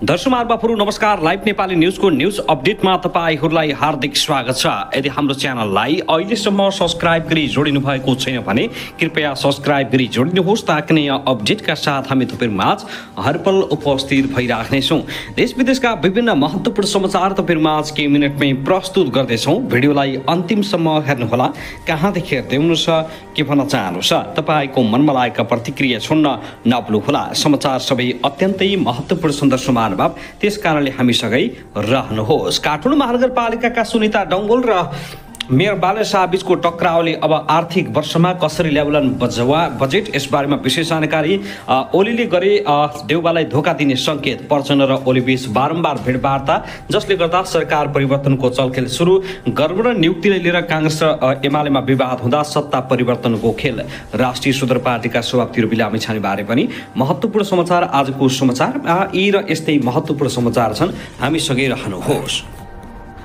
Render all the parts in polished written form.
दर्शक महानुभावहरु नमस्कार। Live Nepali न्यूजको news अपडेटमा तपाईहरुलाई हार्दिक स्वागत छ। यदि हाम्रो च्यानललाई अहिलेसम्म सब्स्क्राइब गरी जोडिनु भएको छैन भने कृपया सब्स्क्राइब गरी जोडिनुहोस् ताकि नयाँ अपडेटका साथ हामी तपाईहरुमाझ हरपल उपस्थित भइराख्नेछौं। देश विदेशका विभिन्न महत्त्वपूर्ण समाचार तपाईहरुमाझ केही मिनेटमै प्रस्तुत गर्दैछौं। भिडियोलाई अन्तिमसम्म हेर्नुहोला। कहाँदेखि हेर्दै हुनुहुन्छ, के भन्न चाहनुहुन्छ, तपाईको मनमा लागेका प्रतिक्रिया छोड्न नभुल्नुहोला। समाचार सबै अत्यन्तै महत्त्वपूर्ण सन्दर्भमा त्यस कारणले हामीसँगै रहनुहोस्। काठमाडौँ महानगरपालिकाका सुनिता डंगोल र मेयर बाले शाह बीचको टक्रावले अब आर्थिक वर्षमा कसरी ल्याउलान् बजेट, यसबारेमा विशेष जानकारी। ओलीले गरे देउबालाई धोका दिने संकेत। प्रचण्ड र ओली बीच बारम्बार भेटवार्ता, जसले गर्दा सरकार परिवर्तनको चलखेल सुरु। गभर्नर नियुक्तिलाई लिएर कांग्रेस र एमालेमा विवाद हुँदा सत्ता परिवर्तनको खेल। राष्ट्रिय सुदूर पार्टीका सभापति बिलामी छाने बारे पनि महत्त्वपूर्ण समाचार। आजको समाचार यी र यस्तै महत्त्वपूर्ण समाचार छन्, हामीसँगै रहनुहोस्।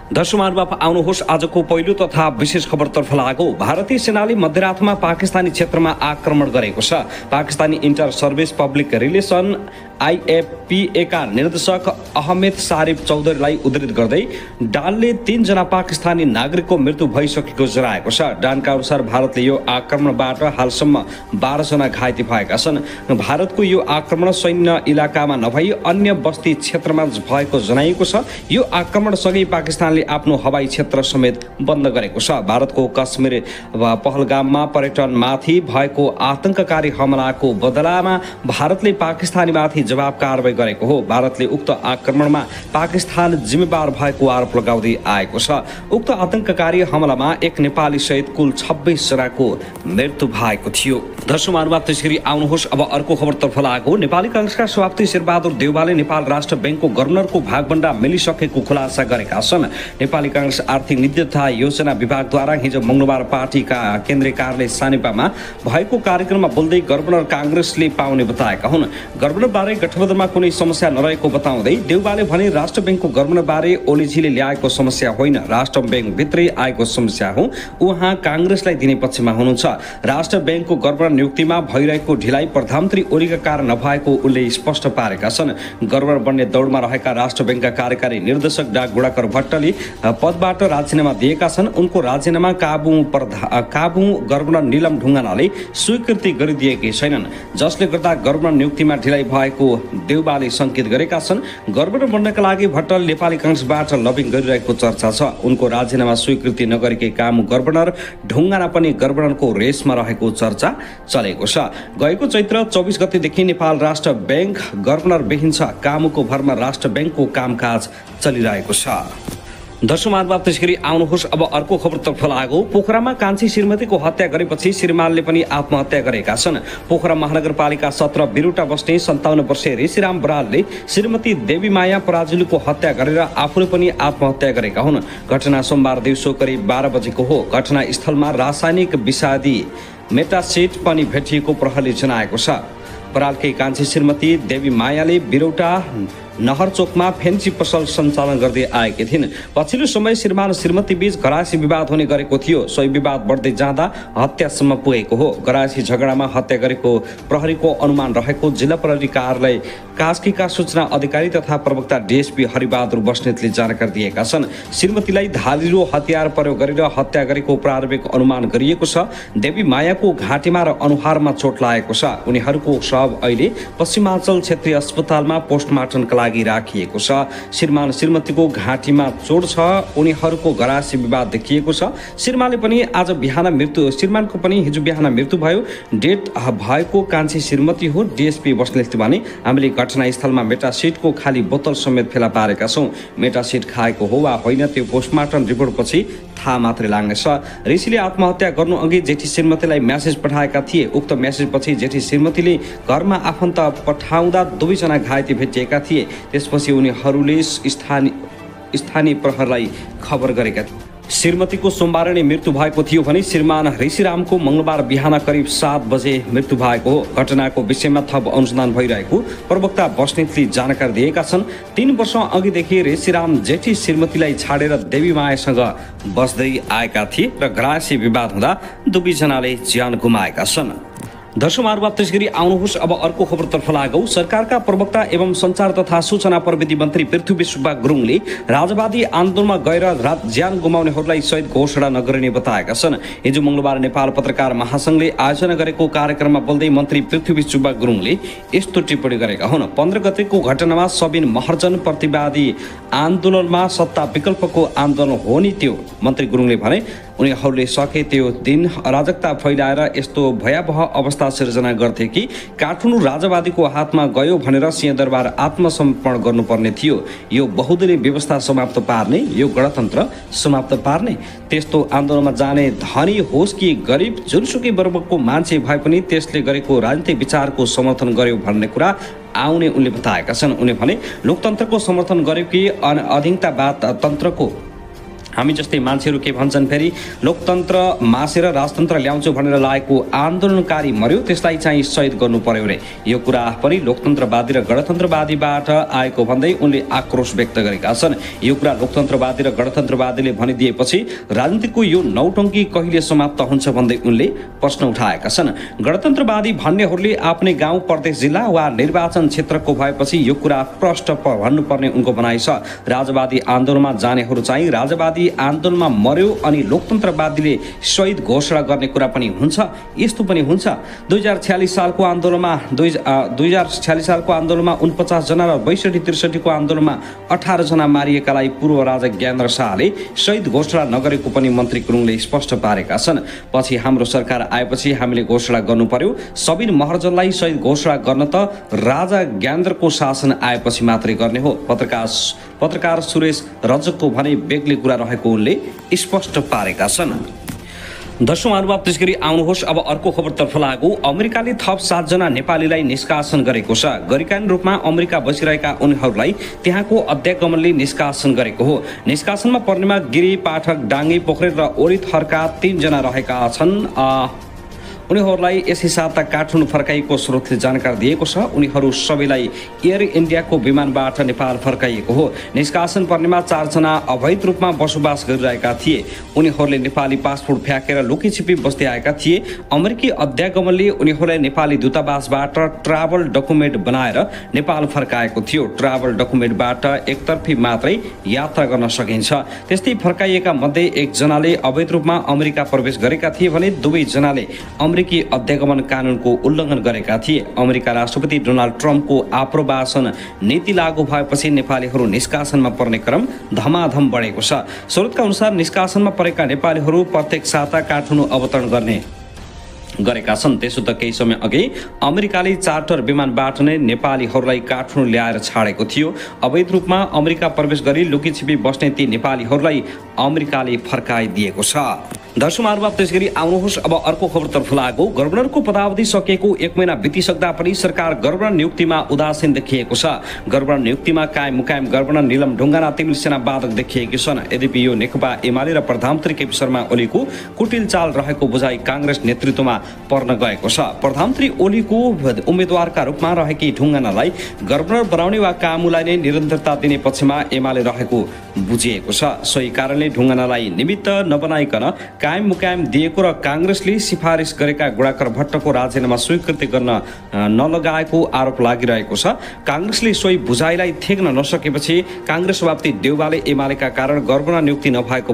दर्शक महानुभाव आउनुहोस् आजको पहिलो तथा विशेष खबरतर्फ लागौ। भारतीय सेनाले मध्यरातमा पाकिस्तानी क्षेत्रमा आक्रमण गरेको छ। Pakistani inter service public relation IFPA का निर्देशक अहमेद सारिफ चौधरीलाई उद्धृत गर्दै डानले 3 जना पाकिस्तानी नागरिकको मृत्यु भइसकेको जनाएको छ। डानका अनुसार भारतले यो आक्रमणबाट हालसम्म 12 जना घाइते भएका छन्। भारतको यो आक्रमण सैन्य इलाकामा नभई अन्य बस्ती क्षेत्रमा भएको जनाइएको छ। यो आक्रमणसँगै पाकिस्तानले आफ्नो हवाई क्षेत्र समेत बन्द गरेको छ। भारतको कश्मीर पहलगाममा पर्यटनमाथि भएको आतंककारी हमलाको बदलामा भारतले पाकिस्तानीमाथि जवाब कारबाही गरेको हो। भारतले उक्त आक्रमणमा पाकिस्तान जिम्मेवार भएको आरोप लगाउँदै आएको छ। उक्त आतंककारी हमलामा एक नेपाली सहित कुल 26 जनाको मृत्यु भएको थियो। दर्शक महानुभाव त्यसरी आउनुहोस् अब अर्को खबरतर्फ लागौ। नेपाली कांग्रेसका सभापति शेरबहादुर देउवाले नेपाल राष्ट्र बैंकको गभर्नरको भागभण्डा मिलिसकेको खुलासा गरेका छन्। नेपाली कांग्रेस आर्थिक नीति तथा योजना विभागद्वारा हिजो मंगलबार पार्टीका केन्द्रीय कार्यालय सानेपामा भएको कार्यक्रममा बोल्दै गभर्नर कांग्रेसले पाउने बताएका हुन्। गभर्नर बारे गठबन्धनमा कुनै समस्या नरहेको बताउँदै देउवाले भने राष्ट्र बैंकको गभर्नर बारे ओलीजीले ल्याएको समस्या होइन, राष्ट्र बैंक भित्रै आएको समस्या हो। उहाँ कांग्रेसलाई दिने पक्षमा हुनुहुन्छ। राष्ट्र बैंकको गभर्नर नियुक्तिमा भइरहेको ढिलाइ प्रधानमन्त्री ओलीका कारण नभएको उनले स्पष्ट पारेका छन्। गभर्नर बन्ने दौडमा रहेका राष्ट्र बैंकका कार्यकारी निर्देशक डा गुणाकर भट्टले पदबाट राजीनामा दिएका छन्। उनको राजीनामा काबु गभर्नर नीलम ढुङ्गानाले स्वीकृति गरिदिएकै छैनन्, जसले गर्दा गभर्नर नियुक्तिमा ढिलाइ भएको देउबाले संकेत गरेका छन्। गभर्नर बन्नका लागि भट्टल नेपाली कांग्रेसबाट लबिङ गरिरहेको चर्चा छ। उनको राजीनामा स्वीकृति नगरेकै काबु गभर्नर ढुङ्गाना पनि गभर्नरको रेसमा रहेको चर्चा चलेको छ। गएको चैत्र 24 गतेदेखि नेपाल राष्ट्र बैंक गभर्नर विहीन छ। कामुको भरमा राष्ट्र बैंकको कामकाज चलिरहेको छ। दर्शक महानुभाव त्यसरी आउनुहोस् अब अर्को खबरतर्फ लागौ। पोखरामा कान्छी श्रीमतीको हत्या गरेपछि श्रीमानले पनि आत्महत्या गरेका छन्। पोखरा महानगरपालिका 17 बिरुटा बस्ने 57 वर्षीय ऋषिराम बरालले श्रीमती देवीमाया पराजुलीको हत्या गरेर आफूले पनि आत्महत्या गरेका हुन्। घटना सोमबार दिउँसो करिब 12 बजेको हो। घटनास्थलमा रासायनिक विषादी मेटासिड पनि भेटिएको प्रहरीले जनाएको छ। बरालकै कान्छी श्रीमती देवीमायाले बिरुटा नहर चोकमा फेन्सी पसल सञ्चालन गर्दै आएकी थिइन्। पछिल्लो समय श्रीमान श्रीमती बीच घरायसी विवाद हुने गरेको थियो। सोही विवाद बढ्दै जाँदा हत्यासम्म पुगेको हो। घरायसी झगडामा हत्या गरेको प्रहरीको अनुमान रहेको जिल्ला प्रहरी कार्यालय कास्कीका सूचना अधिकारी तथा प्रवक्ता डीएसपी हरिबहादुर बस्नेतले जानकारी दिएका छन्। श्रीमतीलाई धारिलो हतियार प्रयोग गरेर हत्या गरेको प्रारम्भिक अनुमान गरिएको छ। देवी मायाको घाँटीमा र अनुहारमा चोट लागेको छ। उनीहरूको शव अहिले पश्चिमाञ्चल क्षेत्रीय अस्पतालमा पोस्टमार्टमका लागि राखिएको छ। श्रीमान श्रीमतीको घाँटीमा चोट छ। उनीहरूको घरायसी विवाद देखिएको छ। श्रीमानको पनि हिजो बिहान मृत्यु भयो। डेथ भएको कान्छी श्रीमती हो। डीएसपी बस्नेतले भने हामीले घटनास्थलमा मेटासिडको खाली बोतल समेत फेला पारेका छौँ। मेटासिड खाएको हो वा होइन त्यो पोस्टमार्टम रिपोर्टपछि थाहा मात्रै लाग्नेछ। ऋषिले आत्महत्या गर्नु अघि जेठी श्रीमतीलाई मेसेज पठाएका थिए। उक्त मेसेजपछि जेठी श्रीमतीले घरमा आफन्त पठाउँदा 2 जना घाइते भेटिएका थिए। त्यसपछि उनीहरूले स्थानीय प्रहरीलाई खबर गरेका थिए। श्रीमतीको सोमबार नै मृत्यु भएको थियो भने श्रीमान ऋषिरामको मंगलबार बिहान करिब 7 बजे मृत्यु भएको हो। घटनाको विषयमा थप अनुसन्धान भइरहेको प्रवक्ता बस्नेतले जानकारी दिएका छन्। 3 वर्ष अघिदेखि ऋषिराम जेठी श्रीमतीलाई छाडेर देवी मायासँग बस्दै आएका थिए र घरायसी विवाद हुँदा दुवैजनाले ज्यान गुमाएका छन्। दर्शक महानुभाव, त्यसगरी आउनुहोस् अब अर्को खबरतर्फ लागौं। सरकारका प्रवक्ता एवं संचार तथा सूचना प्रविधि मन्त्री पृथ्वी सुब्बा गुरुङले राजवादी आन्दोलनमा गएर ज्यान गुमाउनेहरूलाई शहीद घोषणा नगरिने बताएका छन्। हिजो मंगलबार नेपाल पत्रकार महासंघले आयोजना गरेको कार्यक्रममा बोल्दै मन्त्री पृथ्वी सुब्बा गुरुङले यस्तो टिप्पणी गरेका हुन्। 15 गतेको घटनामा सबिन महर्जन प्रतिवादी आन्दोलनमा सत्ता विकल्पको आन्दोलन हो नि त्यो। मन्त्री गुरुङले भने उनीहरूले सके त्यो दिन अराजकता फैलाएर यस्तो भयावह अवस्था सिर्जना गर्थे कि काठमाडौँ राजवादीको हातमा गयो भनेर सिंहदरबार आत्मसमर्पण गर्नुपर्ने थियो। यो बहुदलीय व्यवस्था समाप्त पार्ने, यो गणतन्त्र समाप्त पार्ने। त्यस्तो आन्दोलनमा जाने धनी होस् कि गरिब, जुनसुकै वर्गको मान्छे भए पनि त्यसले गरेको राजनीतिक विचारको समर्थन गर्यो भन्ने कुरा आउने उनले बताएका छन्। उनले भने लोकतन्त्रको समर्थन गर्यो कि अधीनतावाद तन्त्रको। हामी जस्तै मान्छेहरू के भन्छन् फेरि लोकतन्त्र मासेर राजतन्त्र ल्याउँछु भनेर लागेको आन्दोलनकारी मर्यो, त्यसलाई चाहिँ शहीद गर्नु पर्यो रे। यो कुरा पनि लोकतन्त्रवादी र गणतन्त्रवादीबाट आएको भन्दै उनले आक्रोश व्यक्त गरेका छन्। यो कुरा लोकतन्त्रवादी र गणतन्त्रवादीले भनिदिएपछि राजनीतिको यो नौटङ्की कहिले समाप्त हुन्छ भन्दै उनले प्रश्न उठाएका छन्। गणतन्त्रवादी भन्नेहरूले आफ्नै गाउँ, प्रदेश, जिल्ला वा निर्वाचन क्षेत्रको भएपछि यो कुरा प्रष्ट भन्नुपर्ने उनको भनाइ छ। राजवादी आन्दोलनमा जानेहरू चाहिँ राजवादी आन्दोलनमा मर्यो अनि लोकतन्त्रवादीले शहीद घोषणा गर्ने कुरा पनि हुन्छ। यस्तो पनि हुन्छ। 2046 सालको आन्दोलनमा 49 जना र 62-63 को आन्दोलनमा 18 जना मारिएकालाई पूर्व राजा ज्ञानेन्द्र शाहले शहीद घोषणा नगरेको पनि मन्त्री गुरुङले स्पष्ट पारेका छन्। पछि हाम्रो सरकार आएपछि हामीले घोषणा गर्नु पर्यो। सबिन महर्जनलाई शहीद घोषणा गर्न त राजा ज्ञानेन्द्रको शासन आएपछि मात्रै गर्ने हो। पत्रकार सुरेश रजकको भने बेग्लै कुरा रहेको उनले स्पष्ट पारेका छन्। दर्शक महानुभाव, त्यसगरी आउनुहोस् अब अर्को खबरतर्फ लागौं। अमेरिकाले थप 7 जना नेपालीलाई निष्कासन गरेको छ। गैरकानूनी रूपमा अमेरिका बसिरहेका उनीहरूलाई त्यहाँको अध्यागमनले निष्कासन गरेको हो। निष्कासनमा पर्नेमा गिरी, पाठक, डाङ्गी, पोखरेल र ओरी थरका 3 जना रहेका छन्। उनीहरूलाई यसै साता काठमाडौँ फर्काइएको स्रोतले जानकारी दिएको छ। उनीहरू सबैलाई एयर इन्डियाको विमानबाट नेपाल फर्काइएको हो। निष्कासन पर्नेमा 4 जना अवैध रूपमा बसोबास गरिरहेका थिए। उनीहरूले नेपाली पासपोर्ट फ्याँकेर लुकीछिपी बस्दै आएका थिए। अमेरिकी अध्यागमनले उनीहरूलाई नेपाली दूतावासबाट ट्राभल डकुमेन्ट बनाएर नेपाल फर्काएको थियो। ट्राभल डकुमेन्टबाट एकतर्फी मात्रै यात्रा गर्न सकिन्छ। त्यस्तै फर्काइएका मध्ये 1 जनाले अवैध रूपमा अमेरिका प्रवेश गरेका थिए भने 2 जनाले अमेरिकी अध्यागमन कानूनको उल्लङ्घन गरेका थिए। अमेरिका राष्ट्रपति डोनाल्ड ट्रम्पको आप्रवासन नीति लागू भएपछि नेपालीहरू निष्कासनमा पर्ने क्रम धमाधम बढेको छ। स्रोतका अनुसार निष्कासनमा परेका नेपालीहरू प्रत्येक साता काठमाडौँ अवतरण गरेका छन्। त्यसो त केही समय अघि अमेरिकाले चार्टर विमानबाट नै नेपालीहरूलाई काठमाडौँ ल्याएर छाडेको थियो। अवैध रूपमा अमेरिका प्रवेश गरी लुकीछिपी बस्ने ती नेपालीहरूलाई अमेरिकाले फर्काइदिएको छ। दर्शक महानुभाव, त्यसगरी आउनुहोस् अब अर्को खबरतर्फ लागौं। गभर्नरको पदावधि सकिएको 1 महिना बितिसक्दा पनि सरकार गभर्नर नियुक्तिमा उदासीन देखिएको छ। गभर्नर नियुक्तिमा कायम मुकायम गभर्नर निलम ढुङ्गाना 3 सेना बाधक देखिएकी छन्। यद्यपि यो नेकपा एमाले र प्रधानमन्त्री केपी शर्मा ओलीको कुटिल चाल रहेको बुझाइ काङ्ग्रेस नेतृत्वमा पर्न गएको छ। प्रधानमन्त्री ओलीको उम्मेद्वारका रूपमा रहेकी ढुङ्गानालाई गभर्नर बनाउने वा कामुलाई नै निरन्तरता दिने पक्षमा एमाले रहेको बुझिएको छ। सोही कारणले ढुङ्गानालाई निमित्त नबनाइकन कायम मुकायम दिएको र काङ्ग्रेसले सिफारिस गरेका गुणाकर भट्टको राजीनामा स्वीकृति गर्न नलगाएको आरोप लागिरहेको छ। काङ्ग्रेसले सोही बुझाइलाई थेक्न नसकेपछि काङ्ग्रेस सभापति देउवाले एमालेका कारण गभर्नर नियुक्ति नभएको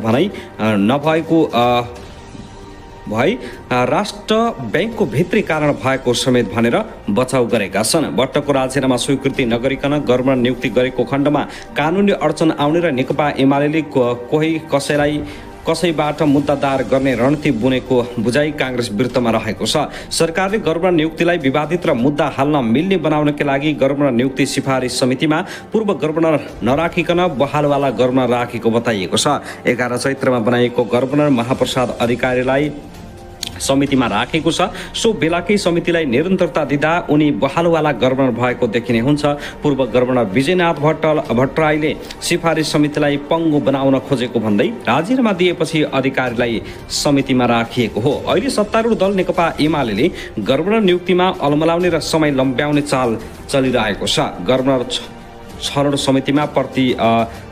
भई राष्ट्र ब्याङ्कको भित्री कारण भएको समेत भनेर बचाउ गरेका छन्। भट्टको राजीनामा स्वीकृति नगरिकन गभर्नर नियुक्ति गरेको खण्डमा कानुनी अडचन आउने र नेकपा एमाले कोही कसैबाट मुद्दा दायर गर्ने रणनीति बुनेको बुझाइ काङ्ग्रेस विरुद्धमा रहेको छ। सरकारले गभर्नर नियुक्तिलाई विवादित र मुद्दा हाल्न मिल्ने बनाउनका लागि गभर्नर नियुक्ति सिफारिस समितिमा पूर्व गभर्नर नराखिकन बहालवाला गभर्नर राखेको बताइएको छ। 11 चैत्रमा बनाइएको गभर्नर महाप्रसाद अधिकारीलाई समितिमा राखेको छ। सो बेलाकै समितिलाई निरन्तरता दिँदा उनी बहालवाला गभर्नर भएको देखिने हुन्छ। पूर्व गभर्नर विजयनाथ भट्टराईले सिफारिस समितिलाई पङ्गु बनाउन खोजेको भन्दै राजीनामा दिएपछि अधिकारीलाई समितिमा राखिएको हो। अहिले सत्तारूढ दल नेकपा एमाले गभर्नर नियुक्तिमा अलमलाउने र समय लम्ब्याउने चाल चलिरहेको छ। गभर्नर छनौट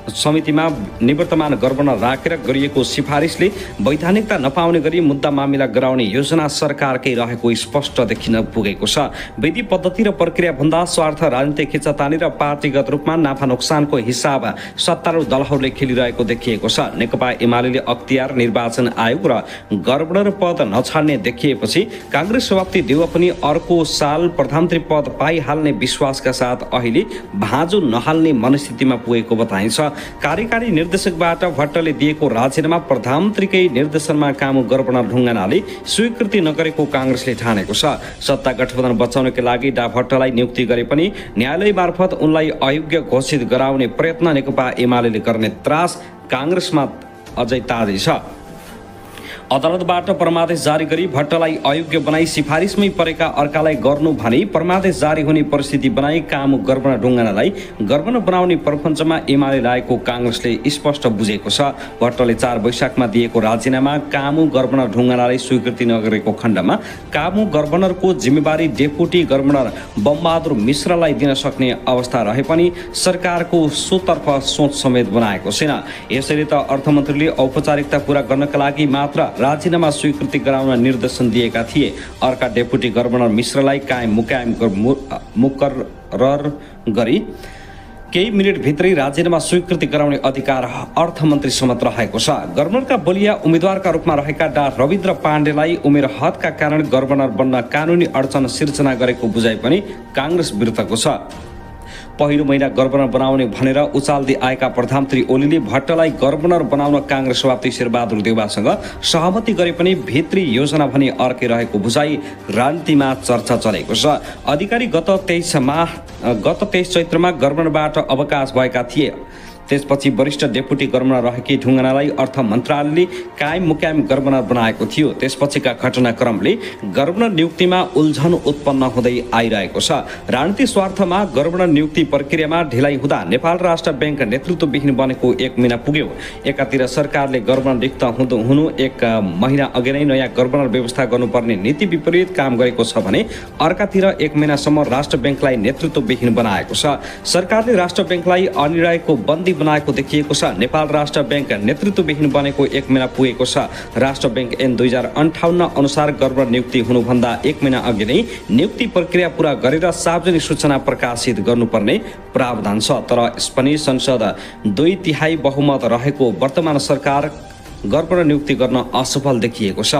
समितिमा निवर्तमान गभर्नर राखेर गरिएको सिफारिसले वैधानिकता नपाउने गरी मुद्दा मामिला गराउने योजना सरकारकै रहेको स्पष्ट देखिन पुगेको छ। विधि पद्धति र प्रक्रिया भन्दा स्वार्थ, राजनीतिक खिच्चातानी र पार्टीगत रूपमा नाफा नोक्सानको हिसाब सत्तारूढ दलहरूले खेलिरहेको देखिएको छ। नेकपा एमाले अख्तियार, निर्वाचन आयोग र गभर्नर पद नछाड्ने देखिएपछि काङ्ग्रेस सभापति देउवा पनि अर्को साल प्रधानमन्त्री पद पाइहाल्ने विश्वासका साथ अहिले भाँजो नहाल्ने मनस्थितिमा पुगेको बताइन्छ। कार्यकारी निर्देशकबाट भट्टले दिएको राजीनामा प्रधानमन्त्रीकै निर्देशनमा काम गभर्नर ढुङ्गानाले स्वीकृति नगरेको काङ्ग्रेसले ठानेको छ। सत्ता गठबन्धन बचाउनका लागि डा भट्टलाई नियुक्ति गरे पनि न्यायालय मार्फत उनलाई अयोग्य घोषित गराउने प्रयत्न नेकपा एमाले गर्ने त्रास काङ्ग्रेसमा अझै ताजै छ। अदालतबाट परमादेश जारी गरी भट्टलाई अयोग्य बनाई सिफारिसमै परेका अर्कालाई गर्नु भनी परमादेश जारी हुने परिस्थिति बनाई काम गभर्नर ढुङ्गानालाई गभर्नर बनाउने प्रपञ्चमा एमाले लागेको काङ्ग्रेसले स्पष्ट बुझेको छ। भट्टले 4 वैशाखमा दिएको राजीनामा कामु गभर्नर ढुङ्गानालाई स्वीकृति नगरेको खण्डमा कामु गभर्नरको जिम्मेवारी डेपुटी गभर्नर बमबहादुर मिश्रलाई दिन सक्ने अवस्था रहे पनि सरकारको सोतर्फ सोच समेत बनाएको छैन। यसैले त अर्थमन्त्रीले औपचारिकता पूरा गर्नका लागि मात्र राजीनामा स्वीकृति गराउन निर्देशन दिएका थिए। अर्का डेपुटी गभर्नर मिश्रलाई कायम मुकर्रर गरी केही मिनेटभित्रै राजीनामा स्वीकृति गराउने अधिकार अर्थमन्त्री समत रहेको छ। गभर्नरका बलिया उम्मेद्वारका रूपमा रहेका डा रविन्द्र पाण्डेलाई उमेर हदका कारण गभर्नर बन्न कानुनी अडचन सिर्जना गरेको बुझाइ पनि काङ्ग्रेस विरुद्धको छ। पहिलो महिना गभर्नर बनाउने भनेर उचाल्दै आएका प्रधानमन्त्री ओलीले भट्टलाई गभर्नर बनाउन काङ्ग्रेस सभापति शेरबहादुर देउवासँग सहमति गरे पनि भित्री योजना भने अर्कै रहेको बुझाइ राजनीतिमा चर्चा चलेको छ। अधिकारी गत 23 चैत्रमा गभर्नरबाट अवकाश भएका थिए। त्यसपछि वरिष्ठ डेपुटी गभर्नर रहेकी ढुङ्गानालाई अर्थ मन्त्रालयले कायम मुकायम गभर्नर बनाएको थियो। त्यसपछिका घटनाक्रमले गभर्नर नियुक्तिमा उल्झन उत्पन्न हुँदै आइरहेको छ। राजनीतिक स्वार्थमा गभर्नर नियुक्ति प्रक्रियामा ढिलाइ हुँदा नेपाल राष्ट्र ब्याङ्क नेतृत्वविहीन बनेको 1 महिना पुग्यो। एकातिर सरकारले गभर्नर नियुक्त हुनु 1 महिना अघि नै नयाँ गभर्नर व्यवस्था गर्नुपर्ने नीति विपरीत काम गरेको छ भने अर्कातिर 1 महिनासम्म राष्ट्र ब्याङ्कलाई नेतृत्वविहीन बनाएको छ। सरकारले राष्ट्र ब्याङ्कलाई अनिर्णयको बन्दी बनाएको देखिएको छ। नेपाल राष्ट्र ब्याङ्क नेतृत्वविहीन बनेको 1 महिना पुगेको छ। राष्ट्र ब्याङ्क ऐन 2058 अनुसार गभर्नर नियुक्ति हुनुभन्दा 1 महिना अघि नै नियुक्ति प्रक्रिया पूरा गरेर सार्वजनिक सूचना प्रकाशित गर्नुपर्ने प्रावधान छ। तर स्पेनी संसद 2/3 बहुमत रहेको वर्तमान सरकार गभर्नर नियुक्ति गर्न असफल देखिएको छ।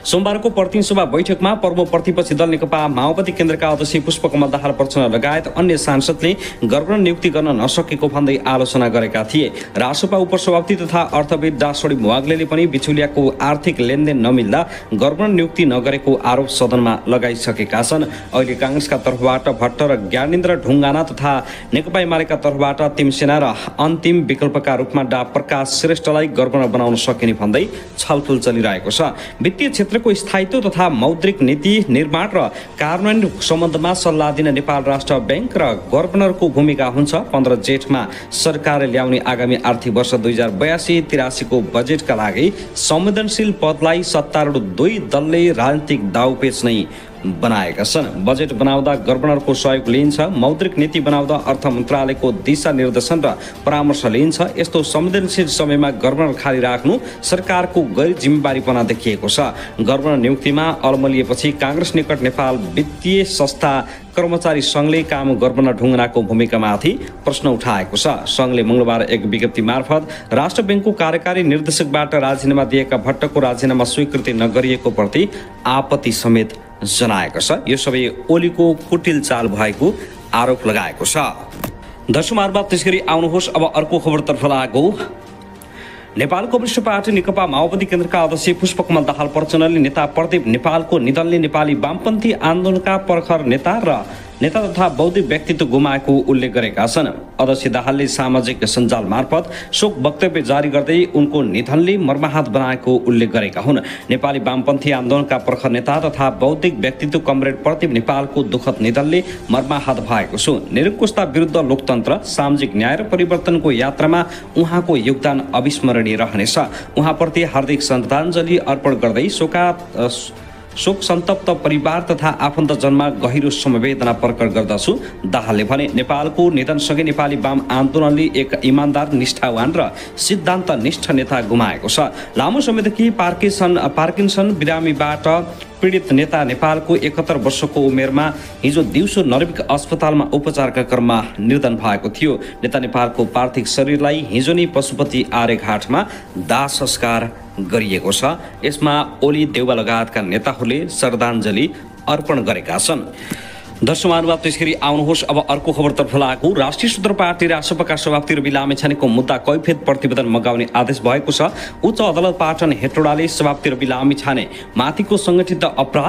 सोमबारको प्रतिनिधि सभा बैठकमा प्रमुख प्रतिपक्षी दल नेकपा माओवादी केन्द्रका अध्यक्ष पुष्पकमल दाहाल प्रचण्ड लगायत अन्य सांसदले गभर्नर नियुक्ति गर्न नसकेको भन्दै आलोचना गरेका थिए। रासपा उपसभापति तथा अर्थविद डासोडी मुवाग्लेले पनि बिचौलियाको आर्थिक लेनदेन नमिल्दा गभर्नर नियुक्ति नगरेको आरोप सदनमा लगाइसकेका छन्। अहिले काङ्ग्रेसका तर्फबाट भट्ट र ज्ञानेन्द्र ढुङ्गाना तथा नेकपा एमालेका तर्फबाट तिमसेना र अन्तिम विकल्पका रूपमा डा प्रकाश श्रेष्ठलाई गभर्नर बनाउन सकिने भन्दै छलफल चलिरहेको छ। वित्तीय क्षेत्रको स्थायित्व तथा मौद्रिक नीति निर्माण र कार्यान्वयन सम्बन्धमा सल्लाह दिन नेपाल राष्ट्र ब्याङ्क र गभर्नरको भूमिका हुन्छ। 15 जेठमा सरकारले ल्याउने आगामी आर्थिक वर्ष 2082-83 को बजेटका लागि संवेदनशील पदलाई सत्तारूढ 2 दलले राजनीतिक दाउपेच नै बनाएका छन्। बजेट बनाउँदा गभर्नरको सहयोग लिइन्छ। मौद्रिक नीति बनाउँदा अर्थ मन्त्रालयको दिशा निर्देशन र परामर्श लिइन्छ। यस्तो संवेदनशील समयमा गभर्नर खाली राख्नु सरकारको गैर जिम्मेवारीपना देखिएको छ। गभर्नर नियुक्तिमा अलमलिएपछि काङ्ग्रेस निकट नेपाल वित्तीय संस्था कर्मचारी सङ्घले काम गभर्नर ढुङ्गानाको भूमिकामाथि प्रश्न उठाएको छ। सङ्घले मंगलबार एक विज्ञप्ति मार्फत राष्ट्र ब्याङ्कको कार्यकारी निर्देशकबाट राजीनामा दिएका भट्टको राजीनामा स्वीकृति नगरिएको प्रति आपत्ति समेत जनाएको छ। यो सबै ओलीको कुटिल चाल भएको आरोप लगाएको छ। दर्शकमार्फत त्यसगरी आउनुहोस् अब अर्को खबरतर्फ लागौ। नेपाल कम्युनिस्ट पार्टी नेकपा माओवादी केन्द्रका अध्यक्ष पुष्पकमल दाहाल प्रचण्डले नेता प्रदीप नेपालको निधनले नेपाली वामपन्थी आन्दोलनका प्रखर नेता र नेता तथा बौद्धिक व्यक्तित्व गुमाएको उल्लेख गरेका छन्। अध्यक्ष दाहालले सामाजिक सञ्जाल मार्फत शोक वक्तव्य जारी गर्दै उनको निधनले मर्माहत बनाएको उल्लेख गरेका हुन्। नेपाली वामपन्थी आन्दोलनका प्रखर नेता तथा बौद्धिक व्यक्तित्व कमरेड प्रतिभ नेपालको दुःखद निधनले मर्माहत भएको छु। निरङ्कुशता विरुद्ध लोकतन्त्र, सामाजिक न्याय र परिवर्तनको यात्रामा उहाँको योगदान अविस्मरणीय रहनेछ। उहाँप्रति हार्दिक श्रद्धाञ्जली अर्पण गर्दै शोक सन्तप्त परिवार तथा आफन्तजनमा गहिरो समवेदना प्रकट गर्दछु। दाहालले भने नेपालको निधनसँगै नेपाली वाम आन्दोलनले एक इमान्दार, निष्ठावान र सिद्धान्तनिष्ठ नेता गुमाएको छ। लामो समयदेखि पार्किन्सन बिरामीबाट पीडित नेता नेपालको 71 वर्षको उमेरमा हिजो दिउँसो नर्विक अस्पतालमा उपचारका क्रममा निधन भएको थियो। नेता नेपालको पार्थिव शरीरलाई हिजो नै पशुपति आर्यघाटमा दाह संस्कार गरिएको छ। यसमा ओली देउवा लगायतका नेताहरूले श्रद्धाञ्जली अर्पण गरेका छन्। दर्शक महानुभाव, त्यसरी आउनुहोस् अब अर्को खबरतर्फ लागेको। राष्ट्रिय स्वतन्त्र पार्टी रासपका सभापति रवि लामिछानेको मुद्दा कैफियत प्रतिवेदन मगाउने आदेश भएको छ। उच्च अदालत पाटन हेटौडाले सभापति रवि लामिछाने माथिको संगठित अपराध